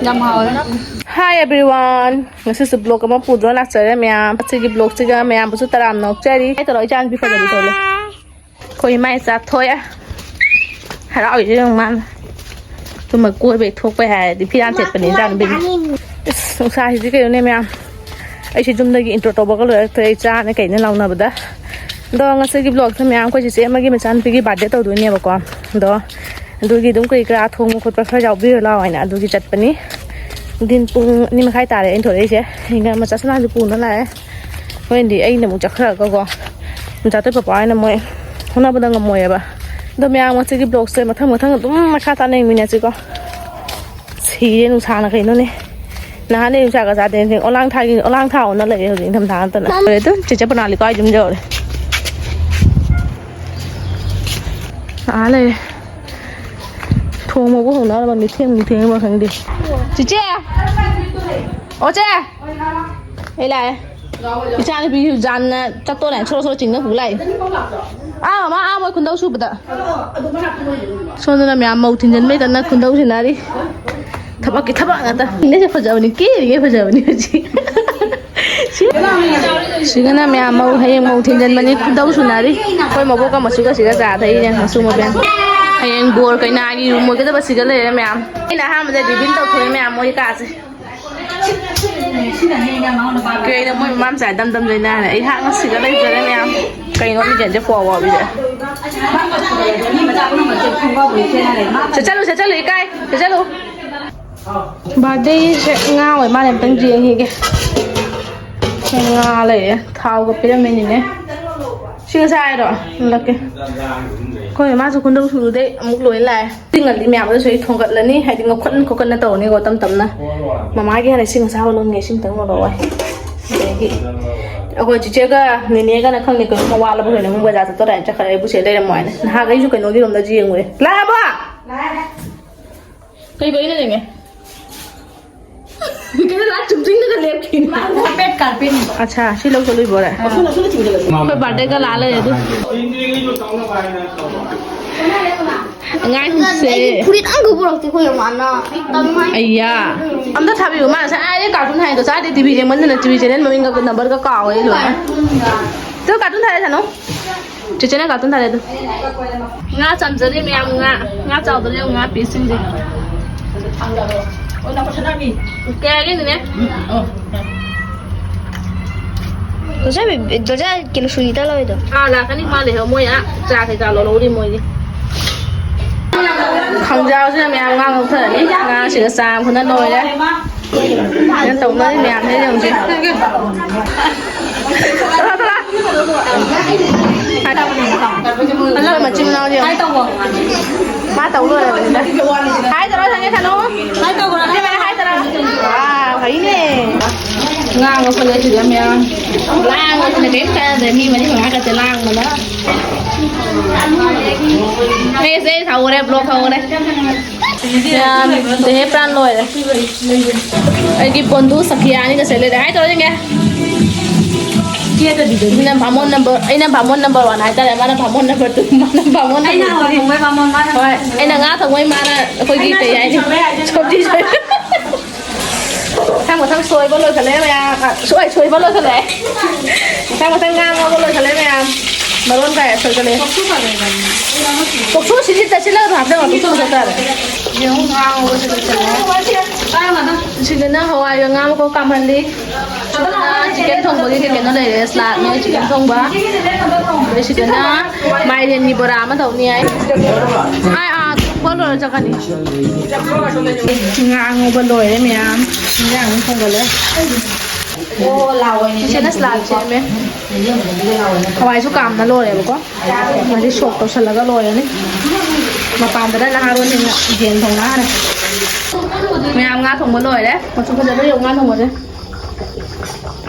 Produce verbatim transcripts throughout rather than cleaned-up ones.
Hi everyone, ꯉꯁꯤꯁꯨ vlog ꯑꯃ ꯄꯨꯗꯨꯅ ꯂꯥꯛꯆꯔꯦ ꯃꯌꯥꯝ꯫ ꯑꯁꯤꯒꯤ vlogꯁꯤꯒ ꯃꯌꯥꯝꯕꯨꯁꯨ ꯇꯔꯥꯝꯅ ꯑꯣꯛꯆꯔꯤ꯫ ꯀꯩ ꯇꯧꯔꯣ, ꯏꯆꯥꯅꯨꯄꯤ ꯐꯖꯕꯤ ꯊꯣꯛꯂꯦ꯫ ꯑꯩꯈꯣꯏ ꯏꯃꯥ ꯏꯆꯥ ꯊꯣꯛꯑꯦ꯫ ꯍꯔꯥꯎꯔꯤꯁꯦ ꯌꯦꯡꯉꯨ ꯃꯥꯅ꯫ ꯑꯗꯨꯃ ꯀꯣꯏꯕꯩ ꯊꯣꯛꯄꯩ ꯍꯥꯏꯔꯗꯤ ꯐꯤꯔꯥꯟ ꯊꯦꯠꯄꯅꯦ ꯏꯆꯥꯅꯨꯄꯤꯁꯦ꯫ ꯏꯁ, ꯅꯨꯡꯁꯥꯁꯤꯗꯤ ꯀꯩꯅꯣꯅꯦ ꯃꯌꯥꯝ꯫ ꯑꯩꯁꯦ ꯌꯨꯝꯗꯒꯤ intro ꯇꯧꯕꯒ ꯂꯣꯏꯔꯛꯇ꯭ꯔꯦ, ꯏꯆꯥꯅ ꯀꯩꯅ ꯂꯥꯎꯅꯕꯗ꯫ ꯑꯗꯣ ꯉꯁꯤꯒꯤ vlogꯁꯦ ꯃꯌꯥꯝ ꯑꯩꯈꯣꯏ ꯆꯤꯆꯦ ꯑꯃꯒꯤ ꯃꯆꯥꯅꯨꯄꯤꯒꯤ birthday ꯇꯧꯗꯣꯏꯅꯦꯕꯀꯣ꯫ ꯑꯗꯣ ꯑꯗꯨꯒꯤ ꯑꯗꯨꯝ ꯀꯔꯤ ꯀꯔꯥ ꯊꯣꯡꯕ ꯈꯣꯠꯄ ꯈꯔ ꯌꯥꯎꯕꯤꯔꯨ ꯂꯥꯎ ꯍꯥꯏꯅ ꯑꯗꯨꯒꯤ ꯆꯠꯄꯅꯤ꯫ ꯅꯨꯡꯊꯤꯟ ꯄꯨꯡ ꯑꯅꯤ ꯃꯈꯥꯏ ꯇꯥꯔꯦ ꯑꯩꯅ ꯊꯣꯛꯂꯛꯏꯁꯦ꯫ ꯑꯩꯅ ꯃꯆꯥ ꯁꯅꯥꯁꯨ ꯄꯨꯅ ꯂꯥꯛꯑꯦ꯫ ꯍꯣꯔꯦꯟꯗꯤ ꯑꯩꯅ ꯑꯃꯨꯛ ꯆꯠꯈ꯭ꯔꯒꯀꯣ, ꯃꯆꯥꯇꯣꯏ ꯄꯄꯥ ꯍꯣꯏꯅ ꯃꯣꯏ ꯍꯣꯠꯅꯕꯗ ꯉꯝꯃꯣꯏꯌꯦꯕ꯫ ꯑꯗꯣ ꯃꯌꯥꯝ ꯉꯁꯤꯒꯤ vlogꯁꯦ ꯃꯊꯪ ꯃꯊꯪ ꯑꯗꯨꯝ ꯃꯈꯥ ꯇꯥꯅ ꯌꯦꯡꯃꯤꯟꯅꯁꯤꯀꯣ꯫ ꯁꯤꯔꯦ ꯅꯨꯡꯁꯥꯅ ꯀꯩꯅꯣꯅꯦ꯫ ꯅꯍꯥꯟꯅꯦ ꯅꯨꯡꯁꯥꯒ ꯆꯥꯗꯦ, ꯍꯧꯖꯤꯛ ꯑꯣꯂꯥꯡ ꯊꯥꯒꯤ, ꯑꯣꯂꯥꯡ ꯊꯥ ꯑꯣꯟꯅ ꯂꯩꯔꯦ ꯍꯧꯖꯤꯛ ꯅꯤꯡꯊꯝꯊꯥ ꯅꯠꯇꯅ꯫ ꯂꯣꯏꯔꯦ ꯑꯗꯨ ꯆꯦꯆꯦ ꯄ꯭ꯔꯅꯥꯂꯤꯀꯥ ꯍꯣꯏ ꯌꯨꯝ ꯌꯧꯔꯦ꯫ ꯑꯥ ꯂꯩꯔꯦ꯫ ꯊꯣꯡ ꯃꯕꯨ ꯍꯧꯅꯔꯕꯅꯤ, ꯊꯦꯡꯕꯨ ꯊꯦꯡꯉꯕ ꯈꯪꯗꯦ꯫ ꯆꯤꯆꯦ! ꯑꯣ ꯆꯦ! ꯑꯩ ꯂꯥꯛꯑꯦ꯫ ꯏꯆꯥꯅꯨꯄꯤꯁꯨ ꯖꯥꯟꯅ ꯆꯠꯇꯣꯔꯦ, ꯁꯣꯔꯣ ꯁꯣꯔꯣ ꯆꯤꯡꯅ ꯄꯨ ꯂꯥꯛꯏ꯫ ꯑꯥ, ꯃꯥ ꯑꯥ ꯃꯣꯏ ꯈꯨꯟꯗꯧ ꯁꯨꯕꯗ꯫ ꯁꯣꯝꯗꯅ ꯃꯌꯥꯝ ꯃꯧ ꯊꯤꯟꯖꯤꯟꯕꯩ ꯀꯟꯅ ꯈꯨꯟꯗꯧ ꯁꯤꯟꯅꯔꯤ꯫ ꯊꯕꯛꯀꯤ ꯊꯕꯛ ꯉꯥꯛꯇ꯫ ꯏꯅꯦꯁꯦ ꯐꯖꯕꯅꯤ, ꯀꯦꯔꯤꯉꯩ ꯐꯖꯕꯅꯤ ꯍꯧꯖꯤꯛ꯫ ꯁꯤꯒꯅ ꯃꯌꯥꯝ ꯃꯧ, ꯍꯌꯦꯡ ꯃꯧ ꯊꯤꯟꯖꯤꯟꯕꯅꯤ, ꯈꯨꯗꯧ ꯁꯨꯅꯔꯤ꯫ ꯑꯩꯈꯣꯏ ꯃꯕꯣꯛꯀ ꯃꯆꯨꯒ ꯁꯤꯒ ꯆꯥ ꯊꯛꯏꯅꯦ, ꯃꯆꯨ ꯃꯕꯦꯟ꯫ ꯍꯌꯦꯡ ꯕꯣꯔ ꯀꯩꯅꯥꯒꯤ ꯔꯨꯝ ꯑꯣꯏꯒꯗꯕ ꯁꯤꯒ ꯂꯩꯔꯦ ꯃꯌꯥꯝ꯫ ꯑꯩꯅ ꯑꯍꯥꯟꯕꯗ reveal ꯇꯧꯊꯣꯛꯑꯦ ꯃꯌꯥꯝ, ꯃꯣꯏ ꯀꯥꯁꯦ꯫ ꯀꯩꯅꯣ ꯃꯣꯏ ꯃꯃꯥ ꯃꯆꯥ ꯗꯝ ꯗꯝ ꯂꯩꯅꯔꯦ꯫ ꯑꯩꯍꯥꯛ ꯉꯁꯤꯒ ꯂꯩꯖꯔꯦ ꯃꯌꯥꯝ꯫ ꯀꯩꯅꯣ ꯃꯤꯒꯦꯟꯁꯦ ꯄꯣꯋꯥ ꯋꯥꯕꯤꯁꯦ꯫ ꯆꯠꯆꯜꯂꯨ, ꯆꯠꯆꯜꯂꯨ, ꯏꯀꯥꯏ꯫ ꯆꯠꯆꯜꯂꯨ꯫ Birthdayꯁꯦ ꯉꯥ ꯑꯣꯏ ꯃꯥꯜꯂꯦ, ꯑꯝꯇꯪ ꯌꯦꯡꯈꯤꯒꯦ꯫ ꯉꯥ ꯂꯩꯔꯦ, ꯊꯥꯎꯒ ꯄꯤꯔꯝꯃꯤꯅꯤꯅꯦ꯫ ꯁꯤ ꯉꯁꯥꯏ ꯍꯥꯏꯔꯣ? ꯍꯜꯂꯛꯀꯦ꯫ ꯑꯩꯈꯣꯏ ꯃꯥꯁꯨ ꯈꯨꯟꯗꯧ ꯁꯨꯔꯨꯗꯩ ꯑꯃꯨꯛ ꯂꯣꯏ ꯂꯥꯛꯑꯦ꯫ ꯇꯤꯡꯉꯜꯂꯤ ꯃꯌꯥꯝꯗꯣ ꯁꯣꯏ ꯊꯣꯡꯒꯠꯂꯅꯤ, ꯍꯥꯏꯗꯤ ꯉꯧꯈꯠ ꯈꯣꯠꯀꯠꯅ ꯇꯧꯔꯅꯤꯀꯣ ꯇꯞ ꯇꯞꯅ꯫ ꯃꯃꯥꯒꯤ ꯍꯥꯟꯅ ꯏꯁꯤꯡ ꯑꯁꯥꯕ ꯂꯣꯟꯒꯦ, ꯏꯁꯤꯡ ꯇꯪ ꯂꯣꯜꯂꯛꯑꯣ꯫ ꯑꯗꯒꯤ ꯑꯩꯈꯣꯏ ꯆꯤꯆꯦꯒ ꯅꯦꯅꯦꯒꯅ ꯈꯪꯗꯦ ꯀꯩꯅꯣꯝꯃ ꯋꯥꯠꯂꯕ ꯀꯩꯅꯣꯝꯃ ꯕꯖꯥꯔ ꯆꯠꯇꯣꯔꯦ ꯍꯥꯏꯅ ꯆꯠꯈ꯭ꯔꯦ, ꯑꯩꯕꯨ ꯁꯤꯗ ꯂꯩꯔꯝꯃꯣ ꯍꯥꯏꯅ꯫ ꯅꯍꯥꯟ ꯑꯩꯁꯨ ꯀꯩꯅꯣꯒꯤ ꯔꯣꯝꯗꯁꯨ ꯌꯦꯡꯉꯨꯔꯦ꯫ ꯂꯥꯛꯑꯕꯣ? ꯀꯩ ꯀꯩ ꯂꯩꯔꯤꯉꯦ? ꯀꯩꯅꯣ ꯂꯥꯛ ꯆꯨꯝꯗ꯭ꯔꯤꯡꯗꯒ ꯂꯦꯞꯈꯤꯅꯤ꯫ Carpet, carpet꯫ ꯑꯠꯁꯥ, ꯁꯤ ꯂꯧ ꯆꯠꯂꯨꯏꯕꯣꯔꯦ? ꯑꯩꯈꯣꯏ birthdayꯒ ꯂꯥꯛꯑ ꯂꯩꯔꯦ ꯑꯗꯨ꯫ ꯉꯥꯏꯈꯣꯁꯦ꯫ ꯑꯩꯒꯤ ꯐꯨꯔꯤꯠ ꯑꯝꯇ ꯄꯨꯔꯛꯇꯦ ꯑꯩꯈꯣꯏ ꯃꯥꯅ꯫ ꯇꯟ ꯍꯥꯏ꯫ ꯑꯩꯌꯥ꯫ ꯑꯝꯇ ꯊꯥꯕꯤꯌꯨ꯫ ꯃꯥ ꯉꯁꯥꯏ ꯑꯥꯏꯗꯩ cartoon ꯍꯥꯏꯗꯣ ꯆꯥꯗꯦ, TV ꯌꯦꯡꯃꯟꯗꯅ TV channel ꯃꯃꯤꯡꯒ numberꯒ ꯀꯥꯎꯔꯦ ꯑꯩ ꯂꯣꯏꯅ꯫ ꯇꯨ cartoon ꯊꯥꯔꯦ ꯁꯥꯅꯨ꯫ ꯆꯦꯆꯦꯅ cartoon ꯊꯥꯔꯦ ꯑꯗꯨ꯫ ꯉꯥ ꯆꯥꯝꯖꯔꯤ ꯃꯌꯥꯝ, ꯉꯥ꯫ ꯉꯥ ꯆꯥꯎꯗ꯭ꯔ ꯌꯦꯡꯉꯨ, ꯉꯥ pieceꯁꯤꯡꯁꯦ꯫ ꯀꯌꯥꯒꯤꯅꯣꯅꯦ? ꯗꯣꯖꯥ, ꯗꯣꯖꯥ ꯀꯩꯅꯣ ꯁꯨꯅꯤꯇꯥ ꯂꯧꯔꯤꯗꯣ꯫ ꯑꯥ, ꯂꯥꯛꯀꯅꯤ ꯃꯥ ꯂꯩꯍꯧ꯫ ꯃꯣꯏ ꯑꯥ ꯆꯥ ꯀꯩꯀꯥ ꯂꯧꯍꯧꯔꯤ ꯃꯣꯏꯒꯤ꯫ ꯈꯪꯖꯥꯎꯁꯤꯅ ꯃꯌꯥꯝ ꯉꯥ ꯂꯧꯊꯔꯅꯤ꯫ ꯉꯥꯁꯤꯒ ꯆꯥꯝ ꯐꯨꯅ ꯂꯣꯏꯔꯦ꯫ ꯅꯪ ꯇꯧꯅꯔꯤ ꯃꯌꯥꯝꯁꯦ ꯌꯦꯡꯉꯨꯁꯦ꯫ ꯊꯣꯛꯂꯛꯑꯣ, ꯊꯣꯛꯂꯛꯑꯣ꯫ ꯑꯩꯈꯣꯏ ꯃꯆꯤꯟ ꯃꯅꯥꯎꯁꯦ ꯌꯦꯡꯉꯨ꯫ ꯃꯥ ꯇꯧ ꯂꯣꯏꯔꯕꯅꯤꯗ꯫ ꯍꯥꯏ ꯇꯧꯔꯣ, ꯁꯪꯉꯦ ꯁꯥꯅꯨ꯫ ꯍꯥꯏ ꯇꯧꯔꯣ꯫ ꯏꯕꯦꯝꯃ, ꯍꯥꯏ ꯇꯧꯔꯣ꯫ ꯋꯥ, ꯐꯩꯅꯦ꯫ ꯉꯥꯡꯉꯣ ꯈꯣꯠꯂꯦ ꯁꯤꯗ ꯃꯌꯥꯝ꯫ ꯂꯥꯡꯕꯁꯤꯅ ꯀꯔꯤꯝ ꯀꯥꯟꯅꯗ꯭ꯔꯦ꯫ ꯃꯤ ꯃꯔꯤ ꯃꯉꯥ ꯈꯛꯇ ꯂꯥꯡꯕꯗ꯫ ꯃꯦꯁꯦ ꯊꯥꯎꯔꯦ, block ꯊꯥꯎꯔꯦ꯫ ꯌꯥꯝ ꯗꯦꯍꯦ ꯄ꯭ꯔꯥꯟ ꯂꯣꯏꯔꯦ꯫ ꯑꯩꯒꯤ ꯕꯣꯟꯗꯨ ꯁꯈꯤꯌꯥꯅꯤꯒ ꯁꯦꯠꯂꯦ꯫ ꯍꯥꯏ ꯇꯧꯔꯁꯤꯡꯒꯦ꯫ ꯑꯩꯅ ꯕꯥꯃꯣꯟ number, ꯑꯩꯅ ꯕꯥꯃꯣꯟ number one ꯍꯥꯏꯇꯥꯔꯦ, ꯃꯥꯅ ꯕꯥꯃꯣꯟ number two, ꯃꯥꯅ ꯕꯥꯃꯣꯟ ꯑꯩꯅ number ꯍꯋꯥꯏ ꯊꯣꯡꯕꯩ ꯕꯥꯃꯣꯟ, ꯃꯥꯅ ꯍꯣꯏ, ꯑꯩꯅ ꯉꯥ ꯊꯣꯡꯕꯩ, ꯃꯥꯅ ꯑꯩꯈꯣꯏꯒꯤ ꯀꯩ ꯍꯥꯏꯅꯤ? ꯁꯣꯏꯕꯨꯝ ꯁꯣꯏꯕ꯫ ꯃꯊꯪ ꯃꯊꯪ ꯁꯣꯏꯕ ꯂꯣꯏꯈꯠꯂꯦ ꯃꯌꯥꯝ꯫ ꯑ, ꯁꯣꯏ-, ꯁꯣꯏꯕ ꯂꯣꯏꯈꯠꯂꯦ꯫ ꯃꯊꯪ ꯃꯊꯪ ꯉꯥꯡꯉꯒ ꯂꯣꯏꯈꯠꯂꯦ ꯃꯌꯥꯝ꯫ ꯃꯔꯣꯟ ꯀꯥꯏ ꯁꯣꯏꯒꯠꯂꯦ꯫ ꯇꯣꯛꯊꯣꯛꯑꯣ, ꯁꯤꯁꯤ ꯇꯠꯁꯤꯜꯂꯒ ꯑꯗꯨꯝ ꯍꯥꯞꯆꯜꯂꯣ, ꯇꯣꯛꯊꯣꯛꯑꯣ ꯆꯞ ꯆꯥꯔꯦ꯫ ꯌꯦꯡꯉꯨ, ꯉꯥꯡꯉꯒ ꯁꯤꯗ ꯆꯠꯂꯦ꯫ ꯁꯤꯗꯅ ꯍꯋꯥꯏꯒ ꯉꯥ ꯃꯀꯣꯛ ꯀꯥꯝꯍꯜꯂꯤ꯫ ꯁꯤꯗꯅ chicken ꯊꯣꯡꯕꯒꯤ ꯀꯩ ꯀꯩꯅꯣ ꯂꯩꯔꯦ, salad ꯅꯦ, chicken ꯊꯣꯡꯕ꯫ ꯑꯗꯩ ꯁꯤꯗꯅ ꯃꯥꯏꯔꯦꯟꯒꯤ ꯕꯣꯔꯥ ꯑꯃ ꯇꯧꯅꯤ ꯍꯥꯏ꯫ ꯑꯥꯏ, ꯑꯥ, ꯊꯣꯡꯕ ꯂꯣꯏꯔ ꯆꯠꯀꯅꯤ꯫ ꯉꯥ ꯉꯧꯕ ꯂꯣꯏꯔꯦ ꯃꯌꯥꯝ꯫ ꯏꯟꯖꯥꯡ ꯑꯃꯨꯛ ꯊꯣꯡꯒꯠꯂꯦ꯫ ꯆꯤꯆꯦꯅ salad ꯁꯦꯝꯃꯦ꯫ ꯍꯋꯥꯏꯁꯨ ꯀꯥꯝꯅ ꯂꯣꯏꯔꯦꯕꯀꯣ꯫ ꯃꯥꯗꯤ ꯁꯣꯛ ꯇꯧꯁꯜꯂꯒ ꯂꯣꯏꯔꯅꯤ꯫ ꯃꯄꯥꯟꯗꯅ ꯅꯍꯥꯔꯣꯟꯁꯤꯡꯅ ꯌꯦꯟ ꯊꯣꯡꯅ ꯍꯥꯟꯅ꯫ ꯃꯌꯥꯝ ꯉꯥ ꯊꯣꯡꯕ ꯂꯣꯏꯔꯦ꯫ ꯃꯆꯨ ꯐꯖꯗ꯭ꯔ ꯌꯦꯡꯉꯨ ꯉꯥ ꯊꯣꯡꯕꯁꯦ꯫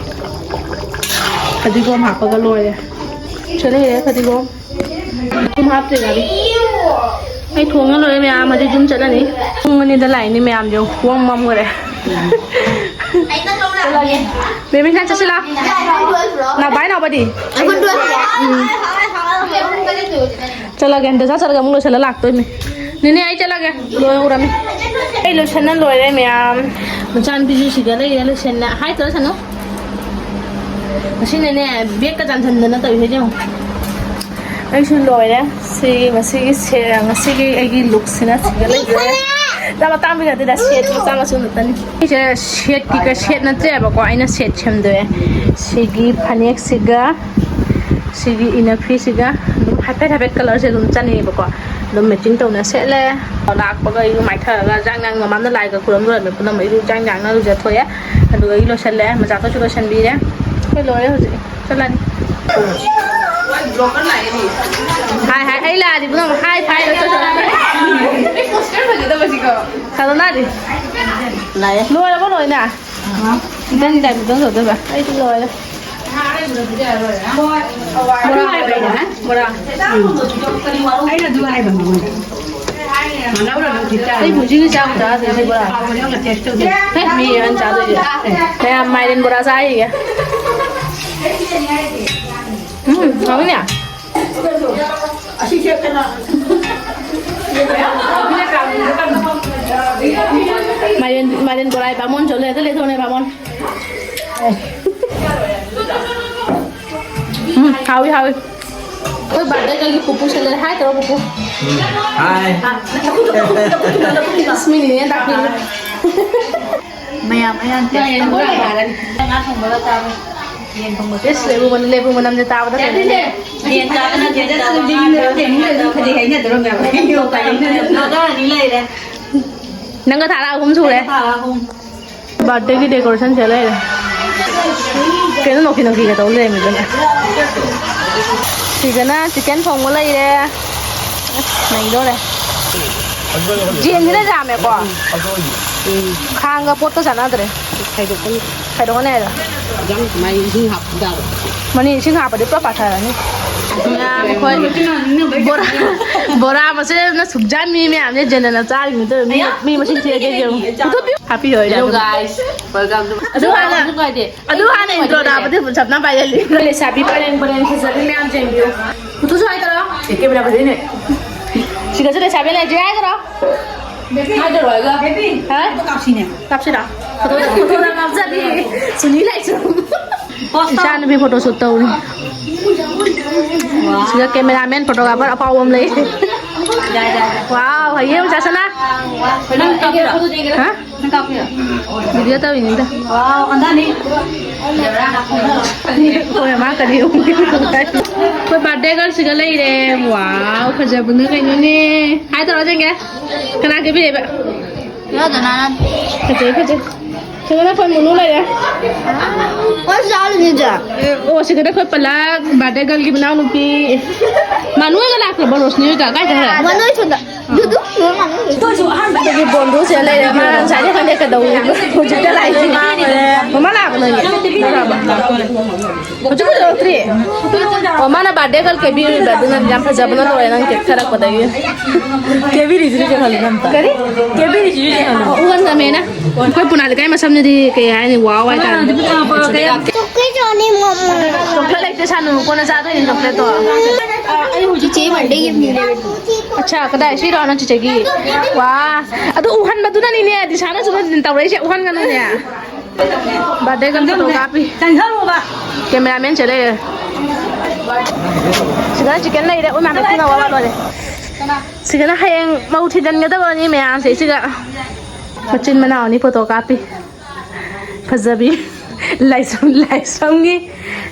ꯐꯗꯤꯒꯣꯝ ꯍꯥꯞꯄꯒ ꯂꯣꯏꯔꯦ꯫ ꯁꯤꯗ ꯂꯩꯔꯦ ꯐꯗꯤꯒꯣꯝ꯫ ꯊꯨꯝ ꯍꯥꯞꯇ꯭ꯔꯤ ꯉꯥꯔꯤ꯫ ꯑꯩ ꯊꯣꯡꯉ ꯂꯣꯏꯔꯦ ꯃꯌꯥꯝ, ꯍꯧꯖꯤꯛ ꯌꯨꯝ ꯆꯠꯂꯅꯤ꯫ ꯄꯨꯡ ꯑꯅꯤꯗ ꯂꯥꯛꯏꯅꯤ ꯃꯌꯥꯝꯁꯦ, ꯋꯥꯝ ꯋꯥꯝ ꯑꯣꯏꯔꯦ꯫ ꯕꯦꯕꯤ, ꯅꯪ ꯆꯠꯁꯤꯜꯂꯣ꯫ ꯅꯥꯎ-, ꯚꯥꯏ ꯅꯥꯎꯕꯗꯤ? ꯎꯝ꯫ ꯆꯠꯂꯒꯦ, ꯍꯟꯗꯛ ꯆꯠꯂꯒ ꯑꯃꯨꯛ ꯂꯣꯏꯁꯤꯜꯂ ꯂꯥꯛꯇꯣꯏꯅꯦ꯫ ꯅꯦꯅꯦ, ꯑꯩ ꯆꯠꯂꯒꯦ, ꯂꯣꯏꯍꯧꯔꯝꯃꯤ꯫ ꯑꯩ ꯂꯣꯏꯁꯟꯅ ꯂꯣꯏꯔꯦ ꯃꯌꯥꯝ꯫ ꯃꯆꯥꯅꯨꯄꯤꯁꯨ ꯁꯤꯗ ꯂꯩꯔꯦ, ꯂꯣꯏꯁꯟꯅ꯫ ꯍꯥꯏ ꯇꯧꯔ ꯁꯅꯨ꯫ ꯉꯁꯤꯅꯅꯦ, ꯕꯦꯒꯀ ꯆꯥꯟꯁꯟꯗꯅ ꯇꯧꯔꯤꯁꯦ ꯌꯦꯡꯉꯨ꯫ ꯑꯩꯁꯨ ꯂꯣꯏꯔꯦ꯫ ꯁꯤ ꯉꯁꯤꯒꯤ ꯁꯦ-, ꯉꯁꯤꯒꯤ ꯑꯩꯒꯤ ꯂꯨꯛꯁꯤꯅ ꯁꯤꯗ ꯂꯩꯖꯔꯦ꯫ ꯌꯥꯝ ꯑꯇꯥꯡꯕ ꯅꯠꯇꯦꯗ, ꯁꯦꯠ ꯃꯆꯥ ꯃꯁꯨ ꯈꯛꯇꯅꯤ꯫ ꯑꯩꯁꯦ ꯁꯦꯠꯀꯤ ꯀ-, ꯁꯦꯠ ꯅꯠꯇ꯭ꯔꯦꯕꯀꯣ, ꯑꯩꯅ ꯁꯦꯠ ꯁꯦꯝꯗꯣꯛꯑꯦ꯫ ꯁꯤꯒꯤ ꯐꯅꯦꯛꯁꯤꯒ ꯁꯤꯒꯤ inner ꯐꯤꯁꯤꯒ ꯑꯗꯨꯝ ꯍꯥꯏꯐꯦꯠ ꯍꯥꯏꯐꯦꯠ colourꯁꯦ ꯑꯗꯨꯝ ꯆꯥꯅꯩꯌꯦꯕꯀꯣ꯫ ꯑꯗꯨꯝ matching ꯇꯧꯅ ꯁꯦꯠꯂꯦ꯫ ꯂꯥꯛꯄꯒ ꯑꯩꯁꯨ ꯃꯥꯏꯊꯔꯒ ꯆꯥꯛ ꯏꯟꯖꯥꯡ ꯃꯃꯥꯡꯗ ꯂꯥꯏꯒ ꯈꯨꯔꯨꯝ ꯂꯣꯏꯔꯝꯃꯦ ꯄꯨꯝꯅꯃꯛ꯫ ꯑꯩꯁꯨ ꯆꯥꯛ ꯏꯟꯖꯥꯡꯅ ꯂꯨꯖꯊꯣꯛꯑꯦ꯫ ꯑꯗꯨꯒ ꯑꯩ ꯂꯣꯏꯁꯜꯂꯦ꯫ ꯃꯆꯥꯈꯣꯏꯁꯨ ꯂꯣꯏꯁꯟꯕꯤꯔꯦ꯫ ꯑꯩꯈꯣꯏ ꯂꯣꯏꯔꯦ ꯍꯧꯖꯤꯛ꯫ ꯆꯠꯂꯅꯤ꯫ ꯍꯥꯏ ꯍꯥꯏ, ꯑꯩ ꯂꯥꯛꯑꯗꯤ ꯄꯨꯝꯅꯃꯛ ꯍꯥꯏ ꯐꯥꯏ ꯂꯣꯏ ꯇꯧꯁꯜꯂꯛꯑꯅꯤ꯫ ꯁꯥꯗꯣꯅꯥꯗꯤ? ꯂꯥꯛꯑꯦ꯫ ꯂꯣꯏꯔꯕꯣ ꯂꯣꯏꯅ? ꯅꯪ ꯗꯥꯏꯃꯟꯗꯣ ꯇꯧꯗꯣꯏꯕ? ꯑꯩꯗꯤ ꯂꯣꯏꯔꯦ꯫ ꯕꯣꯔꯥ ꯍꯥꯏꯕ꯭ꯔꯥ? ꯕꯣꯔꯥ꯫ ꯑꯩꯅ ꯑꯗꯨ ꯍꯥꯏꯕ ꯃꯉꯣꯟꯗ꯫ ꯃꯅꯥꯎꯅ ꯑꯗꯨꯝ ꯈꯤꯇ ꯑꯩ ꯄꯨꯟꯁꯤꯒꯤ ꯆꯥꯕ ꯆꯥꯗ꯭ꯔꯤ ꯁꯤ ꯕꯣꯔꯥ꯫ ꯍꯥꯎꯕꯅꯦ, ꯑꯃ taste ꯇꯧꯗꯦ꯫ ꯍꯦ, ꯃꯤ ꯌꯥꯝ ꯆꯥꯗꯣꯏꯁꯦ꯫ ꯃꯌꯥꯝ ꯃꯥꯏꯔꯦꯟ ꯕꯣꯔꯥ ꯆꯥꯔꯤꯌꯦ꯫ ꯎꯝ, ꯍꯥꯎꯋꯤꯅꯦ꯫ ꯃꯥꯏꯔꯦꯟ, ꯃꯥꯏꯔꯦꯟ ꯕꯣꯔꯥ ꯕꯥꯃꯣꯟ ꯆꯠꯂꯦ, ꯑꯗ ꯂꯩꯊꯣꯛꯅꯦ ꯕꯥꯃꯣꯟ꯫ ꯎꯝ, ꯍꯥꯎꯋꯤ, ꯍꯥꯎꯋꯤ꯫ ꯑꯩꯈꯣꯏ ꯕꯥꯔꯗꯦꯒꯤ ꯄꯨꯄꯨ ꯁꯦꯂꯦ ꯍꯥꯏ ꯇꯧꯔꯣ, ꯄꯨꯄꯨ꯫ ꯍꯥꯏ꯫ ꯑꯁ, ꯃꯤꯅꯤꯅꯦ ꯇꯥꯛꯄꯤꯔꯤ꯫ ꯃꯌꯥꯝ ꯃꯌꯥꯝ taste ꯇꯧꯕ ꯌꯥꯔꯅꯤ꯫ ꯉꯥ ꯊꯣꯡꯕꯒ ꯆꯥꯕ꯫ ꯌꯦꯟ ꯊꯣꯡꯕ꯫ ꯏꯁ, ꯂꯩꯕꯨꯡ ꯃꯅꯝ, ꯂꯩꯕꯨꯡ ꯃꯅꯝꯁꯦ ꯇꯥꯕꯗ ꯀꯩꯅꯣ꯫ ꯌꯦꯟ ꯆꯥꯕꯅ ꯌꯦꯟ ꯆꯥꯕ, ꯉꯥ ꯆꯥꯕꯅ ꯉꯥ ꯆꯥꯕ꯫ ꯅꯣꯛꯑꯒ ꯑꯅꯤ ꯂꯩꯔꯦ꯫ ꯅꯪꯒ ꯊꯥꯔ ꯑꯍꯨꯝ ꯁꯨꯔꯦ꯫ ꯊꯥꯔ ꯑꯍꯨꯝ꯫ ꯕꯥꯔꯗꯦꯒꯤ decoration ꯁꯦ ꯂꯩꯔꯦ꯫ ꯀꯩꯅꯣ ꯅꯣꯛꯀꯤ ꯅꯣꯛꯀꯤꯒ ꯇꯧ ꯂꯩꯔꯝꯃꯤꯗꯨꯅ? ꯁꯤꯗꯅ chicken ꯊꯣꯡꯕ ꯂꯩꯔꯦ꯫ ꯑꯁ, ꯅꯩꯗꯣꯔꯦ꯫ ꯖꯦꯟꯁꯤꯅ ꯌꯥꯝꯃꯦꯀꯣ꯫ ꯈꯥꯡꯒ ꯄꯣꯠꯀ ꯆꯥꯟꯅꯗ꯭ꯔꯦ꯫ ꯈꯥꯏꯗꯣꯛꯀꯅꯤ꯫ ꯈꯥꯏꯗꯣꯛꯀꯅꯤ ꯍꯥꯏꯔꯣ? ꯌꯥꯝ ꯃꯥꯏ ꯏꯁꯤꯡ ꯍꯥꯞꯄ ꯇꯥꯕ꯫ ꯃꯅꯤ ꯏꯁꯤꯡ ꯍꯥꯞꯄꯗꯤ ꯄꯨꯔꯥ ꯄꯥꯊꯔꯅꯤ꯫ ꯃꯌꯥꯝ ꯑꯩꯈꯣꯏ ꯕꯣꯔꯥ, ꯕꯣꯔꯥ ꯃꯆꯦꯠ ꯑꯃꯅ ꯁꯨꯛ ꯌꯥꯝ ꯃꯤ ꯃꯌꯥꯝꯁꯦ ꯖꯦꯟꯗꯅ ꯆꯥꯔꯤꯅꯤ꯫ ꯑꯗꯨ ꯃꯤ, ꯃꯤ ꯃꯁꯤꯡ ꯊꯤꯔꯒꯦ ꯌꯦꯡꯉꯨ꯫ ꯄꯨꯊꯣꯛꯄꯤꯌꯨ꯫ ꯍꯥꯞꯄꯤꯌꯣ, hello ꯌꯥꯗꯕ꯫ Guys, welcome to ꯑꯗꯨ ꯍꯥꯟꯅ, ꯀꯩꯁꯨ ꯀꯥꯏꯗꯦ꯫ ꯑꯗꯨ ꯍꯥꯟꯅ intro ꯇꯥꯕꯗꯤ ꯁꯞꯅ ꯄꯥꯏꯍꯜꯂꯤ꯫ ꯂꯩꯁꯥꯕꯤ ꯄꯔꯦꯡ ꯄꯔꯦꯡ ꯐꯖꯕꯤ ꯃꯌꯥꯝ ꯌꯦꯡꯕꯤꯌꯨ꯫ ꯐꯣꯇꯣꯁꯨ ꯍꯥꯏꯗꯔꯣ? ꯑꯦ, ꯀꯦꯃꯦꯔꯥ ꯐꯖꯩꯅꯦ꯫ ꯁꯤꯒꯁꯨ ꯂꯩꯁꯥꯕꯤ ꯂꯩꯇ꯭ꯔꯦ ꯍꯥꯏꯗꯔꯣ? ꯍꯥꯏꯗꯔꯣ ꯍꯥꯏꯒ? ꯍꯥ? ꯐꯣꯇꯣ ꯀꯥꯞꯁꯤꯅꯦ꯫ ꯀꯥꯞꯁꯤꯔꯥ? ꯐꯣꯇꯣꯗ, ꯐꯣꯇꯣꯗ ꯀꯥꯞꯆꯕꯤ꯫ ꯁꯨꯅꯤ ꯂꯥꯏꯁ꯭ꯔꯝ꯫ ꯏꯆꯥ ꯅꯨꯄꯤ ꯐꯣꯇꯣ ꯁꯨꯠ ꯇꯧꯔꯤ꯫ ꯁꯤꯗ ꯀꯦꯃꯦꯔꯥꯃꯦꯟ, ꯐꯣꯇꯣꯒ꯭ꯔꯥꯐꯔ ꯑꯐꯥꯎꯕ ꯑꯃ ꯂꯩ꯫ ꯌꯥꯏ, ꯌꯥꯏ, ꯌꯥꯏ꯫ ꯋꯥꯎ, ꯍꯩꯌꯦ ꯆꯥꯁꯅꯥ꯫ ꯅꯪ ꯀꯥꯞꯄꯤꯔꯣ? ꯍꯥ? ꯅꯪ ꯀꯥꯞꯄꯤꯔꯣ? ꯚꯤꯗꯤꯑꯣ ꯇꯧꯔꯤꯅꯤꯗ꯫ ꯋꯥꯎ, ꯑꯣꯟꯊꯅꯤ꯫ ꯍꯣꯏ, ꯃꯥ ꯀꯔꯤ ꯎ-, ꯑꯩꯈꯣꯏ ꯕꯥꯔꯗꯦ ꯒꯔꯜꯁꯤꯒ ꯂꯩꯔꯦ꯫ ꯋꯥꯎ, ꯐꯖꯕꯅ ꯀꯩꯅꯣꯅꯦ꯫ ꯍꯥꯏ ꯇꯧꯔꯣ, ꯌꯦꯡꯒꯦ꯫ ꯀꯅꯥ ꯀꯦꯕꯤꯔꯤꯕ? ꯌꯥꯗꯅ꯫ ꯐꯖꯩ, ꯐꯖꯩ꯫ ꯁꯤꯗꯅ ꯑꯩꯈꯣꯏ ꯃꯨꯅꯨ ꯂꯩꯔꯦ꯫ ꯍꯣꯏ, ꯆꯥꯔꯨꯅꯤꯗ꯫ ꯑꯣ, ꯁꯤꯗꯅ ꯑꯩꯈꯣꯏ ꯄꯂꯛ, ꯕꯥꯔꯗꯦ ꯒꯔꯜꯒꯤ ꯃꯅꯥꯎꯅꯨꯄꯤ꯫ ꯃꯥꯅꯨ ꯍꯣꯏꯒ ꯂꯥꯛꯈ꯭ꯔꯕꯣ, ꯔꯣꯁꯅꯤ ꯍꯣꯏꯒ? ꯀꯥꯏ ꯆꯠꯈ꯭ꯔꯦ? ꯃꯥꯅꯨ ꯍꯣꯏ ꯁꯣꯝꯗ꯫ ꯗꯨꯗꯨ, ꯃꯥꯅꯨ ꯍꯣꯏ꯫ ꯑꯩꯈꯣꯏꯁꯨ ꯑꯍꯥꯟꯕꯗꯒꯤ ꯕꯣꯟꯗꯨ ꯁꯤꯗ ꯂꯩꯔꯦ꯫ ꯃꯥ ꯉꯁꯥꯏꯗꯩ ꯈꯪꯗꯦ ꯀꯩꯗꯧꯔꯤꯅꯣ꯫ ꯍꯧꯖꯤꯛꯇ ꯂꯥꯛꯏꯁꯦ꯫ ꯃꯃꯥ ꯂꯥꯛꯑꯕ ꯅꯪꯒꯤ? ꯂꯥꯛꯑꯕ? ꯍꯧꯖꯤꯛ ꯀꯨꯏꯔꯛꯇ꯭ꯔꯤ꯫ ꯑꯣ, ꯃꯥꯅ ꯕꯥꯔꯗꯦ ꯒꯔꯜ ꯀꯦꯕꯤꯔꯤꯕ, ꯑꯗꯨꯅ ꯌꯥꯝ ꯐꯖꯕꯅ ꯂꯣꯏꯔꯦ ꯅꯪ ꯀꯦꯛ ꯊꯥꯔꯛꯄꯗꯒꯤ꯫ ꯀꯦꯕꯤꯔꯤꯁꯤꯗꯤ ꯀꯩꯅꯣ ꯑꯝꯇ꯫ ꯀꯔꯤ? ꯀꯦꯕꯤꯔꯤꯁꯤꯗꯤ ꯀꯩꯅꯣ? ꯑꯣ, ꯎꯍꯟ ꯉꯝꯃꯦꯅ꯫ ꯑꯩꯈꯣꯏ ꯄꯨꯅꯥ ꯂꯩꯀꯥꯏ ꯃꯁꯝꯁꯤꯗꯤ ꯀꯩ ꯍꯥꯏꯅꯤ, ꯋꯥꯎ ꯍꯥꯏꯇꯥꯔꯦ꯫ ꯆꯣꯀ꯭ꯂꯦꯠ ꯆꯥꯅꯤꯡꯉꯣ꯫ ꯆꯣꯀ꯭ꯂꯦꯠ ꯂꯩꯇꯦ ꯁꯥꯅꯨ, ꯀꯣꯟꯅ ꯆꯥꯗꯣꯏꯅꯦ ꯆꯣꯀ꯭ꯂꯦꯠꯇꯣ꯫ ꯑꯩ ꯍꯧꯖꯤꯛ ꯆꯦ ꯕꯥꯔꯗꯦ ꯒꯤꯐꯅꯤꯅꯦ꯫ ꯑꯠꯆꯥ, ꯀꯗꯥꯏ? ꯁꯤꯔꯣ ꯅꯪ ꯆꯤꯆꯦꯒꯤ? ꯋꯥ, ꯑꯗꯨ ꯎꯍꯟꯕꯗꯨꯅꯅꯤꯅꯦ ꯗꯤꯁꯥꯅꯁꯨ ꯇꯧꯔꯛꯏꯁꯦ, ꯎꯍꯟꯒꯅꯨꯅꯦ꯫ ꯕꯥꯔꯗꯦ ꯒꯔꯜ ꯐꯣꯇꯣ ꯀꯥꯞꯄꯤ꯫ ꯆꯪꯁꯜꯂꯨꯕ꯫ ꯀꯦꯃꯦꯔꯥꯃꯦꯟ ꯁꯦ ꯂꯩꯔꯦ꯫ ꯁꯤꯗꯅ ꯆꯤꯛꯀꯟ ꯂꯩꯔꯦ, ꯎ ꯃꯌꯥꯝ ꯊꯨꯅ ꯋꯥ ꯋꯥ ꯂꯣꯏꯔꯦ꯫ ꯁꯤꯗꯅ ꯍꯌꯦꯡ ꯃꯧ ꯊꯤꯖꯤꯟꯒꯗꯕꯅꯤ ꯃꯌꯥꯝꯁꯦ꯫ ꯁꯤꯒ ꯃꯆꯤꯟ ꯃꯅꯥꯎꯅꯤ ꯐꯣꯇꯣ ꯀꯥꯞꯄꯤ꯫ ꯐꯖꯕꯤ꯫ ꯂꯥꯏꯁ꯭ꯔꯝ, ꯂꯥꯏꯁ꯭ꯔꯝꯒꯤ,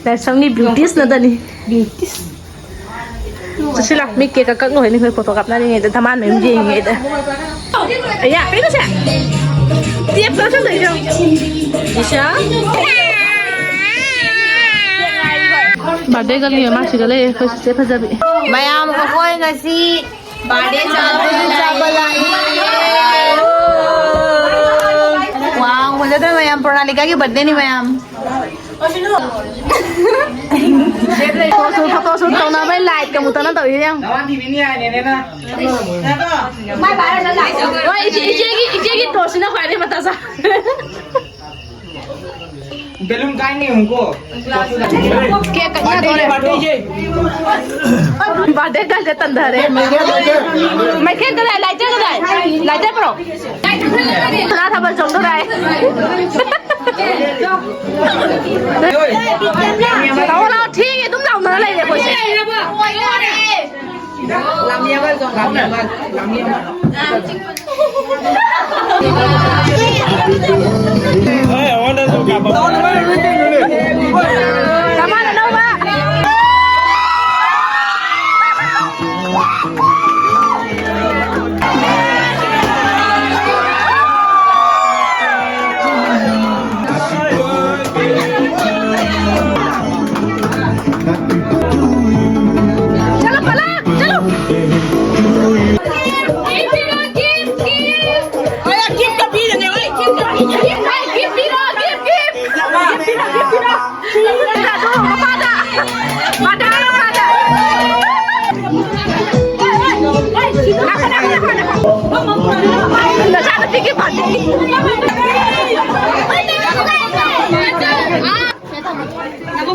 ꯂꯥꯏꯁ꯭ꯔꯝꯒꯤ ꯕ꯭ꯌꯨꯇꯤꯁ ꯅꯗꯅꯤ꯫ ꯕ꯭ꯌꯨꯇꯤꯁ꯫ ꯆꯠꯁꯤꯂꯥ, ꯃꯤ ꯀꯦꯛ ꯀꯛ ꯂꯣꯏꯅꯤ, ꯑꯩꯈꯣꯏ ꯐꯣꯇꯣ ꯀꯥꯞꯅꯔꯤꯉꯩꯗ, ꯙꯃꯥꯟ ꯃꯌꯥꯝ ꯌꯦꯡꯉꯤꯉꯩꯗ꯫ ꯑꯌꯥ, ꯀꯩꯅꯣ ꯁꯦ? ꯇꯦꯞ ꯆꯥꯁꯟꯗꯣꯏꯁꯦ ꯌꯦꯡꯉꯨ꯫ ꯏꯁꯥ꯫ ꯕꯥꯔꯗꯦ ꯒꯔꯜꯒꯤ ꯃꯃꯥꯁꯤꯒ ꯂꯩꯔꯦ, ꯑꯩꯈꯣꯏ ꯆꯤꯆꯦ ꯐꯖꯕꯤ꯫ ꯃꯌꯥꯝ, ꯑꯩꯈꯣꯏ ꯉꯁꯤ ꯕꯥꯔꯗꯦ ꯆꯥꯕ ꯂꯥꯛꯏ꯫ ꯋꯥꯎ, ꯐꯖꯗ꯭ꯔꯣ ꯃꯌꯥꯝ? ꯄ꯭ꯔꯣꯅꯥꯂꯤꯀꯥꯒꯤ ꯕꯥꯔꯗꯦꯅꯤ ꯃꯌꯥꯝ꯫ ꯐꯣꯇꯣ ꯁꯨꯠ, ꯐꯣꯇꯣ ꯁꯨꯠ ꯇꯧꯅꯕꯩ ꯂꯥꯏꯠꯀ ꯃꯨꯠꯇꯅ ꯇꯧꯔꯤꯁꯦ ꯌꯦꯡꯉꯨ꯫ ꯍꯣꯏ, ꯏꯆꯦ, ꯏꯆꯦꯒꯤ, ꯏꯆꯦꯒꯤ ꯇꯣꯔꯆꯁꯤꯅ ꯈ꯭ꯋꯥꯏꯗꯩ ꯃꯊꯥ ꯁꯥꯏ꯫ ꯕꯦꯂꯨꯟ ꯀꯥꯏꯅꯤ ꯑꯃꯨꯛꯀꯣ꯫ ꯀꯦꯛ ꯀꯛꯅꯗꯣꯔꯦ꯫ ꯕꯥꯔꯗꯦ ꯀꯥꯏꯗ ꯇꯟꯊꯔꯦ꯫ ꯃꯥꯏꯈꯦꯠ ꯀꯗꯥꯏ? ꯂꯥꯏꯖ ꯀꯗꯥꯏ? ꯂꯥꯏꯖ ꯄꯨꯔꯛꯑꯣ꯫ ꯁꯅꯥ ꯊꯥꯕꯜ ꯆꯣꯡꯗꯣꯔꯦ꯫ ꯂꯥꯛꯑꯣ, ꯂꯥꯛꯑꯣ, ꯊꯦꯡꯉꯦ ꯑꯗꯨꯝ ꯂꯥꯎꯅꯔ ꯂꯩꯔꯦ ꯑꯩꯈꯣꯏꯁꯦ꯫ चलो, पलक, चलो। गिफ्ट पीरो, गिफ्ट पीरो। गिफ्ट पीरो, गिफ्ट, गिफ्ट। गिफ्ट पीरो, गिफ्ट पीरो। गिफ्ट पीरो, गिफ्ट पीरो। गिफ्ट पीरो, गिफ्ट पीरो। ꯅꯆꯥꯅꯨꯄꯤꯒꯤ ꯕꯥꯔꯗꯦ꯫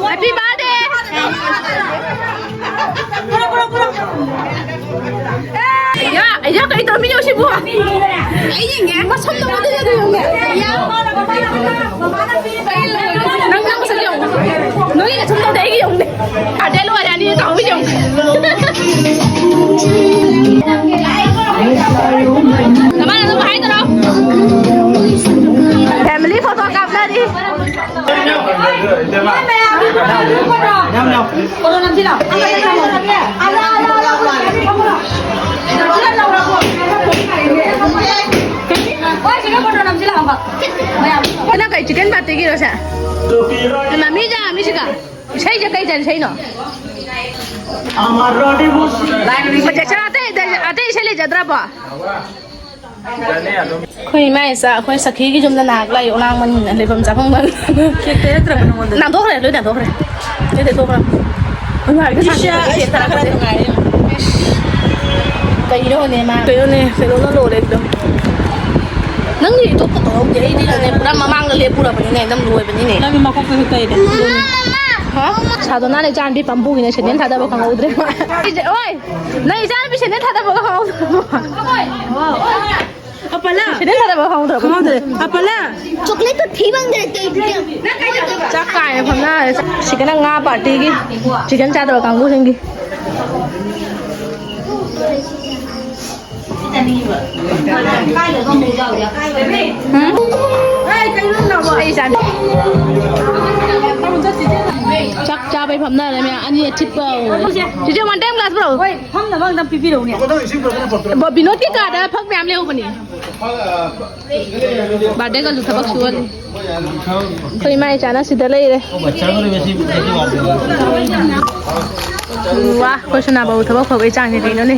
ꯍꯦꯄꯤ ꯕꯥꯔꯗꯦ꯫ ꯌꯥ, ꯌꯥ, ꯀꯩ ꯇꯧꯔꯝꯃꯤꯅꯣ ꯁꯤꯕꯨ? ꯑꯩ ꯌꯦꯡꯒꯦ꯫ ꯃꯁꯝꯗꯣ ꯑꯗꯨ, ꯑꯗꯨ ꯌꯦꯡꯒꯦ꯫ ꯅꯪ, ꯅꯪ ꯃꯁꯛ ꯌꯦꯡꯉꯨ꯫ ꯅꯣꯏꯒ ꯁꯨꯝ ꯇꯧꯗꯦ, ꯑꯩꯒꯤ ꯌꯦꯡꯉꯨꯅꯦ꯫ ꯕꯥꯔꯗꯦ ꯂꯣꯏꯔꯦ, ꯑꯅꯤ ꯇꯧꯍꯧꯔꯤ ꯌꯦꯡꯉꯨ꯫ ꯀꯃꯥꯏꯅ ꯑꯗꯨꯝ ꯍꯥꯏꯗꯔꯣ? ꯐꯦꯃꯤꯂꯤ ꯐꯣꯇꯣ ꯀꯥꯞꯅꯔꯤ꯫ ꯐꯣꯇꯣ ꯅꯝꯁꯤꯜꯂꯣ꯫ ꯅꯪ ꯀꯩ ꯆꯤꯛꯀꯟ ꯄꯥꯔꯇꯤꯒꯤꯔꯣ ꯁꯦ? ꯅꯪ ꯀꯩ ꯆꯤꯛꯀꯟ ꯄꯥꯔꯇꯤꯒꯤꯔꯣ ꯁꯦ? ꯃꯃꯤꯒ ꯃꯤꯁꯤꯒ ꯏꯁꯩꯁꯦ ꯀꯩ ꯏꯁꯩꯅꯣ? ꯄ꯭ꯔꯣꯖꯦꯛꯁꯟ ꯑꯇꯩ, ꯑꯇꯩ, ꯑꯇꯩ ꯏꯁꯩ ꯂꯩꯖꯗ꯭ꯔꯕꯣ? ꯑꯩꯈꯣꯏ ꯏꯃꯥ ꯏꯆꯥ, ꯑꯩꯈꯣꯏ ꯁꯈꯤꯒꯤ ꯌꯨꯝꯗ ꯅꯍꯥꯛ ꯂꯥꯛꯏ, ꯂꯥꯡꯕꯅꯤꯅ ꯂꯩꯐꯝ ꯆꯥꯐꯝ ꯈꯪꯗꯦ꯫ ꯀꯦꯛꯇ ꯍꯦꯛꯇ꯭ꯔꯕ ꯅꯉꯣꯟꯗ? ꯅꯥꯟꯊꯣꯛꯈ꯭ꯔꯦ, ꯂꯣꯏ ꯅꯥꯟꯊꯣꯛꯈ꯭ꯔꯦ꯫ ꯂꯣꯏ ꯇꯩꯊꯣꯛꯈ꯭ꯔꯦ꯫ ꯑꯩꯈꯣꯏ ꯃꯥꯒꯤ ꯏꯁ, ꯁꯥꯟꯅꯕ ꯀꯦꯛ ꯏꯁ, ꯊꯥꯔꯛꯄꯁꯦ꯫ ꯅꯨꯡꯉꯥꯏꯔꯦ꯫ ꯏꯁ꯫ ꯀꯩꯅꯣꯅꯦ ꯃꯥ? ꯀꯩꯅꯣꯅꯦ, ꯀꯩꯅꯣꯅ ꯂꯣꯏꯔꯦ ꯑꯗꯨꯝ꯫ ꯅꯪꯗꯤ ꯏꯇꯣꯛꯇ ꯇꯧꯍꯧꯗꯦ, ꯑꯩꯗꯤ ꯅꯪꯅꯦ ꯄꯨꯔꯥ ꯃꯃꯥꯡꯗ ꯂꯦꯞꯄꯨꯔꯕꯅꯤꯅꯦ, ꯑꯗꯨꯝ ꯂꯣꯏꯕꯅꯤꯅꯦ꯫ ꯅꯪꯒꯤ ꯃꯀꯣꯛꯇꯁꯨ ꯇꯩꯔꯦ꯫ ꯍꯥ? ꯁꯥꯗꯣꯅꯥꯅ ꯏꯆꯥꯅꯨꯄꯤ ꯄꯥꯝꯕꯨꯒꯤꯅ ꯁꯦꯟꯗꯦꯜ ꯊꯥꯗꯕ ꯈꯪꯍꯧꯗ꯭ꯔꯦ꯫ ꯑꯩꯁꯦ, ꯑꯣꯏ! ꯅꯪ ꯏꯆꯥꯅꯨꯄꯤ ꯁꯦꯟꯗꯦꯜ ꯊꯥꯗꯕꯒ ꯈꯪꯍꯧꯗ꯭ꯔꯕꯣ? ꯑꯄꯂꯥ! ꯁꯦꯟꯗꯦꯜ ꯊꯥꯗꯕꯒ ꯈꯪꯍꯧꯗ꯭ꯔꯕꯣ? ꯈꯪꯍꯧꯗ꯭ꯔꯦ꯫ ꯑꯄꯂꯥ! ꯆꯣꯀ꯭ꯂꯦꯠꯇꯣ ꯊꯤꯕꯪꯗ꯭ꯔꯦ ꯇꯩꯗ꯭ꯔꯤꯌꯥ꯫ ꯆꯥꯛ ꯀꯥꯏꯅ ꯐꯝꯅꯔꯦ꯫ ꯁꯤꯒꯅ ꯉꯥ ꯄꯥꯔꯇꯤꯒꯤ ꯆꯤꯛꯀꯟ ꯆꯥꯗꯕ ꯀꯥꯡꯕꯨꯁꯤꯡꯒꯤ꯫ ꯆꯥꯛ ꯆꯥꯕꯩ ꯐꯝꯅꯔꯦ ꯃꯌꯥꯝ꯫ ꯑꯅꯤ ꯑꯊꯤꯠꯄ꯫ ꯆꯤꯆꯦ, one time glass ꯄꯨꯔꯛꯎ꯫ ꯍꯣꯏ, ꯐꯝꯅꯕ ꯑꯝꯇ ꯄꯤꯕꯤꯔꯛꯎꯅꯦ꯫ ꯕꯣ-, ꯕꯤꯅꯣꯗꯀꯤ ꯀꯥꯗ ꯐꯛ ꯃꯌꯥꯝ ꯂꯩꯍꯧꯕꯅꯦ꯫ ꯕꯥꯔꯗꯦꯒꯁꯨ ꯊꯕꯛ ꯁꯨꯍꯜꯂꯤ꯫ ꯑꯩꯈꯣꯏ ꯏꯃꯥ ꯏꯆꯥꯅ ꯁꯤꯗ ꯂꯩꯔꯦ꯫ ꯎꯝ, ꯋꯥ, ꯑꯩꯈꯣꯏ ꯁꯅꯥꯕꯥꯎ ꯊꯕꯛ ꯐꯕꯩ ꯆꯥꯡꯁꯦ ꯀꯩꯅꯣꯅꯦ꯫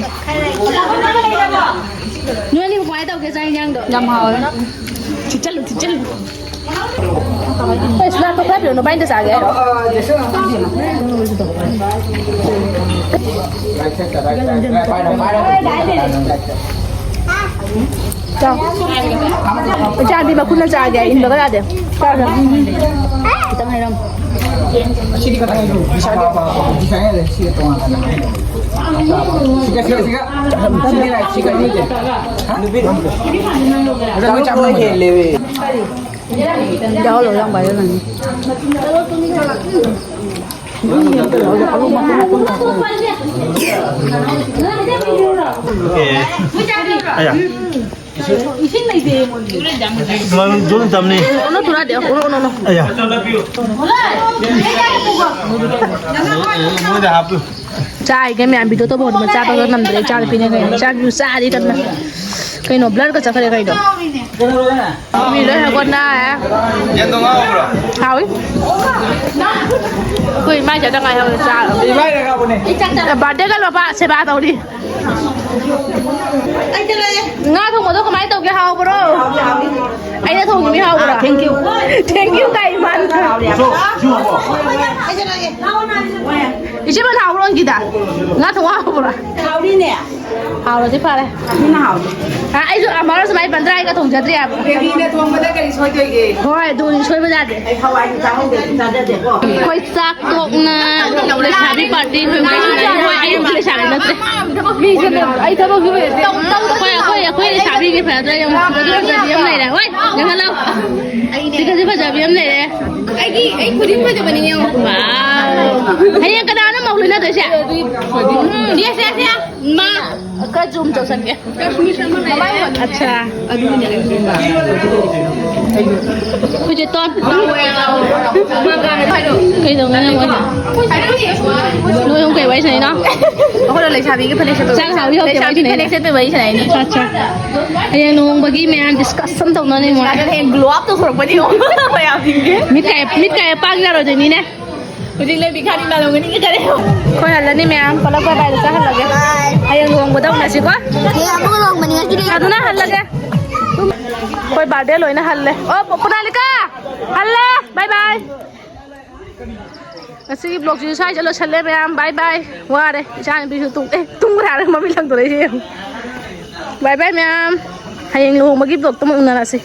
ꯅꯣꯏ ꯑꯅꯤꯕꯨ ꯀꯃꯥꯏꯅ ꯇꯧꯒꯦ ꯆꯥꯛ ꯏꯟꯖꯥꯡꯗꯣ? ꯌꯥꯝ ꯍꯥꯎꯋꯦ꯫ ꯊꯤꯠꯆꯜꯂꯨ, ꯊꯤꯠꯆꯜꯂꯨ꯫ ꯑꯩ ꯁꯅꯥ ꯇꯣꯈꯥꯏ ꯄꯤꯔꯛꯎ, ꯅꯕꯥꯏꯅꯤꯗ ꯆꯥꯒꯦ ꯍꯥꯏꯔꯣ? ꯆꯥꯎ꯫ ꯏꯆꯥꯅꯨꯄꯤ ꯃꯈꯨꯠꯅ ꯆꯥꯒꯦ ꯍꯥꯏ, ꯏꯟꯕꯒ ꯌꯥꯗꯦ꯫ ꯆꯥꯎ, ꯆꯥꯎ꯫ ꯈꯤꯇꯪ ꯍꯩꯔꯝꯃꯨ꯫ ꯁꯤꯗꯤ ꯈꯛꯇꯪ ꯍꯩꯔꯝꯃꯨ꯫ ꯁꯤꯒ, ꯁꯤꯒ, ꯁꯤꯒ, ꯁꯤꯒ, ꯁꯤꯒ, ꯁꯤꯒ, ꯁꯤꯒ, ꯁꯤꯒ, ꯁꯤꯒ, ꯁꯤꯒ, ꯁꯤꯒ, ꯁꯤꯒ, ꯌꯥꯎꯍꯜꯂꯣ, ꯌꯥꯝ ꯄꯥꯏꯔꯝꯃꯅꯤ꯫ ꯑꯌꯥ꯫ ꯏꯁꯤꯡ ꯂꯩꯇꯦ꯫ ꯃꯥ ꯖꯨꯟ ꯇꯝꯅꯤ꯫ ꯎꯅꯣ ꯊꯨꯔꯥꯗꯦ, ꯎꯅꯣ, ꯎꯅꯣ, ꯎꯅꯣ꯫ ꯑꯌꯥ꯫ ꯃꯣꯏꯗ ꯍꯥꯞꯄꯨ꯫ ꯆꯥꯏꯒꯦ ꯃꯌꯥꯝ video ꯇꯧꯕ ꯍꯧꯔꯕ ꯆꯥꯕꯒ ꯉꯝꯗ꯭ꯔꯦ ꯏꯆꯥꯅꯨꯄꯤꯅ ꯀꯩꯅꯣ꯫ ꯏꯆꯥꯅꯨꯄꯤꯁꯨ ꯆꯥꯔꯤ ꯀꯟꯅ꯫ ꯀꯩꯅꯣ blurꯒ ꯆꯠꯈ꯭ꯔꯦ ꯀꯩꯅꯣ꯫ ꯃꯤ ꯂꯣꯏ ꯍꯧꯒꯠꯅꯔꯦ꯫ ꯌꯦꯟꯗꯣ ꯉꯥꯎꯕ꯭ꯔꯣ? ꯍꯥꯎꯏ꯫ ꯑꯩꯈꯣꯏ ꯏꯃꯥꯏ ꯆꯥꯗ ꯉꯥꯏꯍꯧꯔꯦ ꯆꯥ-, ꯏꯃꯥꯏꯅ ꯉꯥꯎꯕꯅꯦ꯫ Birthdayꯒ ꯂꯣꯄꯥ ꯁꯦꯕꯥ ꯇꯧꯔꯤ꯫ ꯉꯥ ꯊꯣꯡꯕꯗꯣ ꯀꯃꯥꯏꯅ ꯇꯧꯒꯦ? ꯍꯥꯎꯕ꯭ꯔꯣ? ꯑꯩꯅ ꯊꯣꯡꯉꯤꯃꯤ ꯍꯥꯎꯕ꯭ꯔꯣ? Thank you꯫ Thank you ꯀꯥꯏ ꯏꯃꯥꯅ꯫ ꯁꯣ, ꯁꯤ ꯍꯥꯎꯕ꯭ꯔꯣ? ꯏꯆꯦ, ꯃꯅꯥ ꯍꯧꯔꯣ ꯑꯩꯒꯤꯗ꯫ ꯉꯥ ꯊꯣꯡ ꯍꯥꯎꯕ꯭ꯔꯥ? ꯍꯥꯎꯔꯤꯅꯦ꯫ ꯍꯥꯎꯔꯗꯤ ꯐꯔꯦ꯫ ꯑꯗꯨꯅ ꯍꯥꯎꯔꯦ꯫ ꯑ, ꯑꯩꯁꯨ ꯑꯃꯔ ꯁꯨꯃꯥꯏꯅ ꯄꯟꯗ꯭ꯔꯥꯏꯒ ꯊꯣꯡꯖꯗ꯭ꯔꯤ ꯍꯥꯏꯕ꯫ ꯕꯦꯕꯤꯅ ꯊꯣꯡꯕꯗ ꯀꯔꯤ ꯁꯣꯏꯗꯣꯏꯒꯦ? ꯍꯣꯏ, ꯑꯗꯨꯅꯤ ꯁꯣꯏꯕ ꯌꯥꯗꯦ꯫ ꯑꯩ ꯍꯋꯥꯏꯗꯤ ꯆꯥꯍꯧꯗꯦ, ꯆꯥꯖꯗꯦꯀꯣ꯫ ꯑꯩꯈꯣꯏ ꯆꯥꯛ ꯇꯣꯛꯅ ꯂꯩꯁꯥꯕꯤ ꯄꯥꯔꯇꯤ ꯍꯣꯏ ꯂꯩꯁꯥꯕꯤ ꯅꯠꯇ꯭ꯔꯦ꯫ ꯃꯤ ꯁꯤꯗ ꯑꯩ ꯊꯕꯛ ꯁꯨꯕ ꯂꯩꯇꯦ꯫ ꯑꯩꯈꯣꯏ, ꯑꯩꯈꯣꯏ, ꯑꯩꯈꯣꯏ ꯂꯩꯁꯥꯕꯤꯒꯤ ꯐꯖꯗ꯭ꯔꯥ ꯌꯦꯡꯉꯨ꯫ ꯐꯖꯕꯤ ꯐꯖꯕꯤ ꯑꯃ ꯂꯩꯔꯦ꯫ ꯍꯣꯏ, ꯌꯦꯡꯍꯜꯂꯣ꯫ ꯁꯤ ꯐꯖꯕꯤ ꯑꯃ ꯂꯩꯔꯦ꯫ ꯑꯩꯒꯤ, ꯑꯩ ꯈꯨꯗꯤꯡ ꯐꯖꯕꯅꯤ ꯌꯦꯡꯉꯣ꯫ ꯋꯥꯎ꯫ ꯍꯌꯦꯡ ꯀꯅꯥꯅꯣ ꯃꯧ ꯂꯣꯏꯅꯗꯣꯏꯁꯦ? Yes, yes, yes. ꯃꯥ꯫ ꯈꯔ ꯖꯨꯝ ꯇꯧꯁꯟꯒꯦ꯫ ꯑꯠꯆꯥ꯫ ꯑꯗꯨꯅꯦ ꯑꯩꯒꯨꯝꯕ꯫ ꯑꯩꯈꯣꯏ ꯆꯦ ꯇꯣꯟ꯫ ꯀꯩꯗꯧꯉꯩꯅꯣ ꯃꯣꯏꯅ? ꯅꯣꯏ ꯑꯍꯨꯝ ꯀꯩ ꯋꯥꯔꯤ ꯁꯥꯟꯅꯩꯅꯣ? ꯑꯩꯈꯣꯏꯅ ꯂꯩꯁꯥꯕꯤꯒꯤ ꯐꯅꯦꯛ ꯁꯦꯠꯄ ꯆꯥꯛ ꯍꯥꯎꯏ ꯍꯥꯎꯇꯦ ꯋꯥꯔꯤ ꯂꯩꯁꯥꯕꯤ ꯁꯥꯟꯅꯩꯅꯦ꯫ ꯐꯅꯦꯛ ꯁꯦꯠꯄꯩ ꯋꯥꯔꯤ ꯁꯥꯟꯅꯩꯅꯦ꯫ ꯑꯠꯆꯥ꯫ ꯍꯌꯦꯡ ꯂꯨꯍꯣꯡꯕꯒꯤ ꯃꯌꯥꯝ ꯗꯤꯁꯀꯁꯟ ꯇꯧꯅꯅꯤ ꯃꯣꯏ꯫ ꯍꯌꯦꯡ ꯒ꯭ꯂꯣ ꯑꯞ ꯇꯧꯊꯣꯔꯛꯄꯅꯤ ꯃꯌꯥꯝꯁꯤꯡꯁꯦ꯫ ꯃꯤꯠ ꯀꯥꯏ, ꯃꯤꯠ ꯀꯥꯏ ꯄꯥꯡ ꯌꯥꯔꯣꯏꯗꯣꯏꯅꯤꯅꯦ꯫ ꯍꯧꯖꯤꯛ ꯂꯩꯕꯤ ꯈꯥꯅꯤ ꯃꯥꯂꯣꯝꯒꯅꯤ ꯀꯔꯦ꯫ ꯑꯩꯈꯣꯏ ꯍꯜꯂꯅꯤ ꯃꯌꯥꯝ ꯄꯨꯂꯞ ꯕꯥꯏ ꯕꯥꯏꯗ ꯆꯥꯍꯜꯂꯒꯦ꯫ ꯍꯌꯦꯡ ꯂꯨꯍꯣꯡꯕꯗ ꯎꯅꯁꯤꯀꯣ꯫ ꯑꯦ, ꯑꯃꯨꯛ ꯂꯨꯍꯣꯡꯕꯅꯤ ꯉꯁꯤꯗꯤ꯫ ꯑꯗꯨꯅ ꯍꯜꯂꯒꯦ꯫ ꯑꯩꯈꯣꯏ ꯕꯥꯔꯗꯦ ꯂꯣꯏꯅ ꯍꯜꯂꯦ꯫ ꯑꯣ, ꯄꯨꯅꯥꯂꯤꯀꯥ! ꯍꯜꯂꯦ! ꯕꯥꯏ ꯕꯥꯏ! ꯉꯁꯤꯒꯤ ꯕ꯭ꯂꯣꯛꯁꯤꯁꯨ ꯁ꯭ꯋꯥꯏꯗ ꯂꯣꯏꯁꯜꯂꯦ ꯃꯌꯥꯝ꯫ ꯕꯥꯏ ꯕꯥꯏ! ꯋꯥꯔꯦ꯫ ꯏꯆꯥ ꯅꯨꯄꯤꯁꯨ ꯇꯨꯝ-, ꯑꯦ, ꯇꯨꯝꯈ꯭ꯔꯦ ꯍꯥꯏꯔꯒ ꯃꯃꯤꯠ ꯂꯪꯗꯣꯔꯛꯏꯁꯦ ꯌꯦꯡꯉꯨ꯫ ꯕꯥꯏ ꯕꯥꯏ ꯃꯌꯥꯝ! ꯍꯌꯦꯡ ꯂꯨꯍꯣꯡꯕꯒꯤ ꯕ꯭ꯂꯣꯛꯇ ꯑꯃꯨꯛ ꯎꯅꯔꯁꯤ꯫